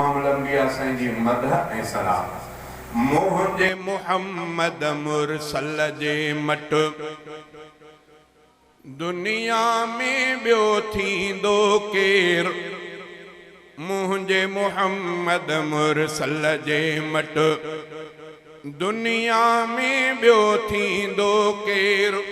امام الانبياء سائين جي مدح ۽ ثنا. منهنجي محمد مرسل جي مٽ دنيا ۾ ٻيو ٿيندو ڪير. منهنجي محمد مرسل جي مٽ دنيا ۾ ٻيو ٿيندو ڪير.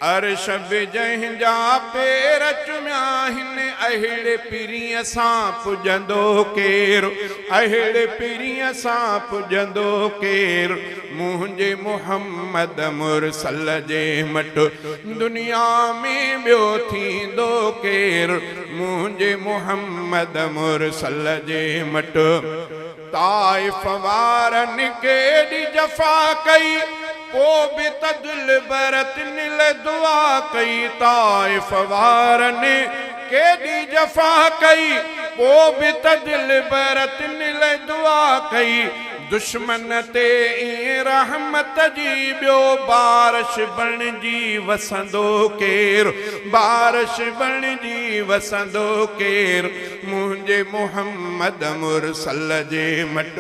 عرش به جنهن جا پير چميا هن اهڙي پرينء سان پڄندو ڪير اهڙي پرينء سان پڄندو ڪير منهنجي محمد مرسل جي مٽ دنيا ۾ ٻيو ٿيندو ڪير منهنجي محمد مرسل جي مٽ طائف وارن ڪيڏي جفا ڪئي، پو به ته دلبر تن لئه دعا ڪئي. طائف وارن ڪيڏي جفا ڪئي، پو به ته دلبر تن لئه دعا ڪئي. دشمن تي ائين رحمت جي ٻيو بارش بڻجي وسندو ڪير، بارش بڻجي وسندو ڪير. منهنجي محمد مرسل جي مٽ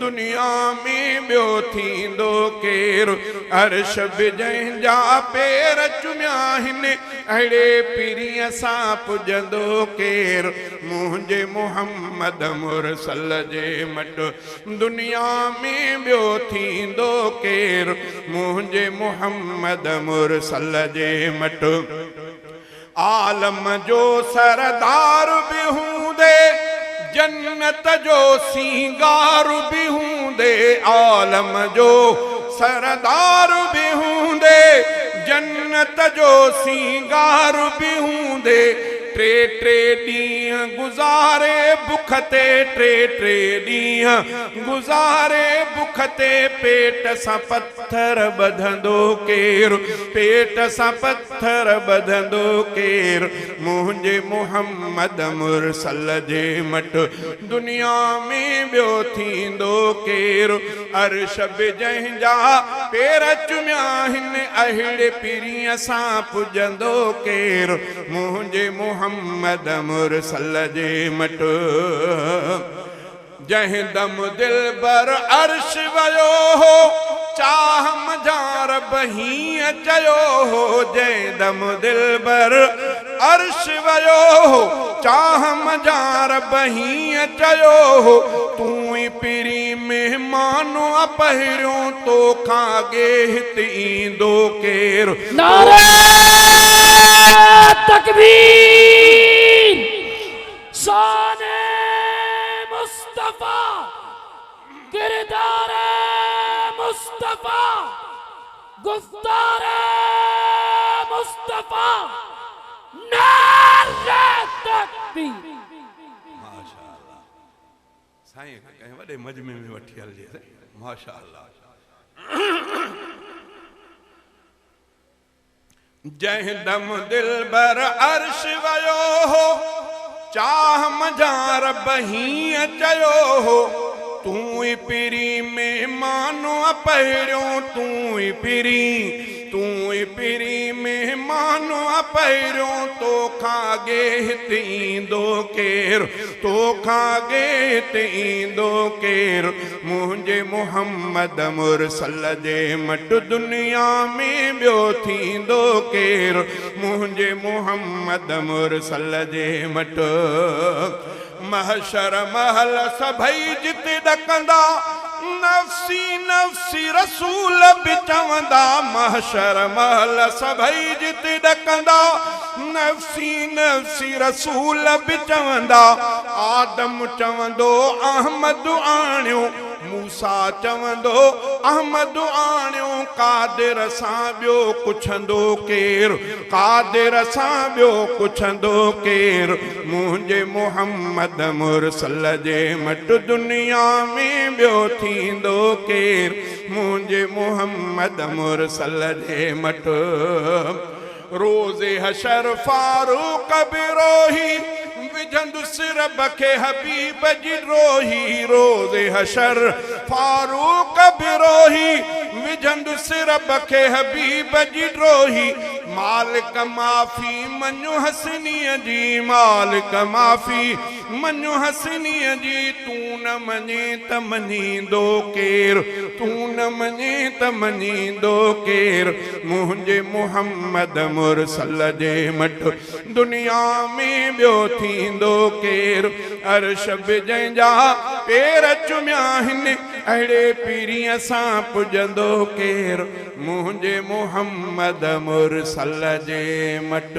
دنيا ۾ ٻيو ٿيندو ڪير؟ عرش به جنهن جا پير چميا هن اهڙي پرينء سان پڄندو ڪير؟ منهنجي محمد مرسل جي مٽ دنيا ۾ ٻيو ٿيندو ڪير؟ منهنجي محمد مرسل جي مٽ. عالم جو سردار به هوندي، جنت جو سينگار به هوندي، عالم جو سردار به هوندي، جنت جو سينگار به هوندي، ٽي ٽي ڏينهن گذاري بک تي، ٽي ٽي ڏينهن گذاري بک تي، پيٽ سان پٿر ٻڌندو ڪير، پيٽ سان پٿر ٻڌندو ڪير، منهنجي محمد مرسل جي مٽ دنيا ۾ ٻيو ٿيندو ڪير، عرش به جنهن جا پير چميا هن اهڙي پرينء سان پڄندو ڪير، منهنجي محمد مرسل جي مٽ. جنهن دم دلبر عرش ويو هو، چاهه منجهان رب هيئن چيو هو، جنهن دم دلبر عرش ويو هو، چاهه منجهان رب هيئن چيو هو، تون ئي پرين مهمان آ پهريون، توکان اڳي هت ايندو ڪير؟ نعري تڪبير. شان مصطفيٰ ڪردار مصطفيٰ گفتار مصطفيٰ نعرہ تڪبير. ماشاءالله سائين کي ڪنهن وڏي مجمعي ۾ وٺي هلجي سائين ماشاءالله. جنهن دم دلبر عرش ويو هو، چاهه منجهان رب هيئن چيو هو، تون ئي پرين مهمان آ پهريون، تون ئي پرين، تون ئي پرين مهمان آ پهريون، توکان اڳي هت ايندو ڪير، توکان اڳي هت ايندو ڪير. منهنجي محمد مرسل جي مٽ دنيا ۾ ٻيو ٿيندو ڪير منهنجي محمد مرسل جي مٽ محشر مهل سڀئي جت ڏڪندا نفسي نفسي رسول به چوندا محشر مهل سڀئي جت ڏڪندا نفسي نفسي رسول به چوندا آدم چوندو احمد آڻيو، موسيٰ چوندو احمد آڻيو، قادر سان ٻيو ڪڇندو ڪير، قادر سان ٻيو ڪڇندو ڪير، منهنجي محمد مرسل جي مٽ دنيا ۾ ٻيو ٿيندو ڪير، منهنجي محمد مرسل جي مٽ. روز حشر فاروق به روهي، وجهندس رب کي حبيب جي ڊوهي. روز حشر فاروق به روهي، وجهندس رب کي حبيب جي ڊوهي. مالڪ معافي مڃ حسنيء جي، مالڪ معافي مڃ حسنيء جي، تون نه مڃين ته مڃيندو ڪير، تون نه مڃين ته مڃيندو ڪير، منهنجي محمد مرسل جي مٽ دنيا ۾ ٻيو ٿيندو ڪير، عرش به جنهن جا پير چميا آهن، اهڙي پيريء سان پڄندو ڪير، منهنجي محمد مرسل جي مٽ.